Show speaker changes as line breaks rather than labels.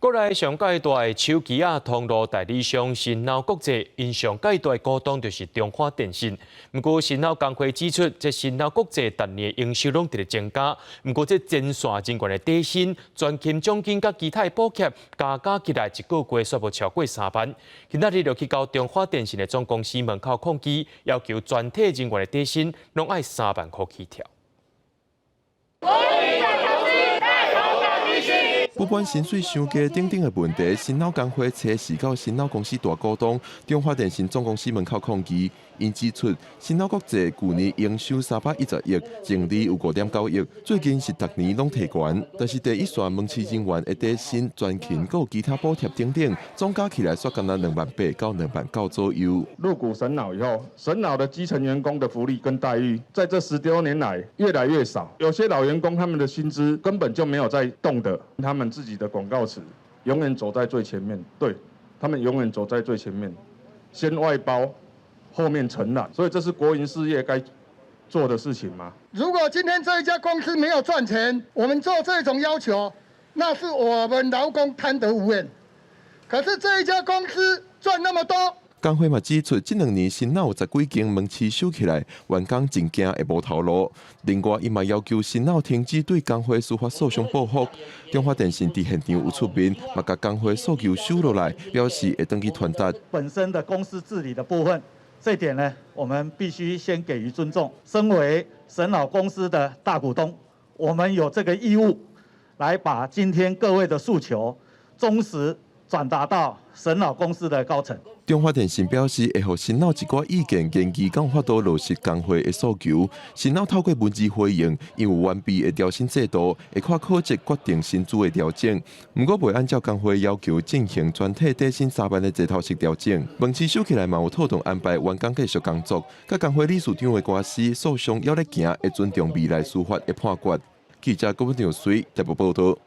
國內上蓋大的手機仔通路代理商神腦國際，𪜶上蓋大股東就是中華電信。毋過神腦工會指出，這神腦國際逐年營收攏佇咧增加，毋過這前線人員的底薪、全勤獎金佮其他的補貼加加起來，一個月煞無超過3萬。今仔日就去到中華電信的總公司門口抗議，要求全體人員的底薪攏愛3萬箍起跳。
不管薪水傷低等等的問題，神腦工會初四到神腦公司大股東中華電信總公司門口抗議，𪜶指出神腦國際舊年營收310億，淨利有5.9億，最近是逐年攏提懸，但是第一線門市人員的底薪、全勤閣有其他補貼等等，總加起來煞干焦2萬8到2萬9左右。
入股神腦以後，神腦的基層員工的福利跟待遇，在這10多年來越來越少，有些老員工他們的薪資根本就沒有在動的，他們自己的廣告詞，永遠走在最前面，對，他們永遠走在最前面，先外包，後面承攬，所以這是國營事業該做的事情嗎？
如果今天這一家公司沒有賺錢，我們做這種要求，那是我們勞工貪得無厭。可是這一家公司賺那麼多。
工會嘛指出，這兩年神腦有十幾間門市收起來，員工真驚會無頭路。另外，伊嘛要求神腦停止對工會司法訴訟報復。中華電信佇現場有出面，嘛共工會訴求收落來，表示會轉去傳達。
本身的公司治理的部分，這點呢，我們必須先給予尊重。身為神腦公司的大股東，我們有這個義務來把今天各位的訴求忠實轉達到神腦公司的高層。
中華電信表示會予神腦一寡意見，研究敢有法度落實工會的訴求。神腦透過文字回應，𪜶有完備的調薪制度，會看考績決定薪資的調整。毋過袂按照工會要求進行全體底薪三萬的齊頭式調整。門市收起來嘛有妥當安排員工繼續工作。佮工會理事長的官司訴訟猶咧行，會尊重未來司法的判決。記者郭文長水台北報道。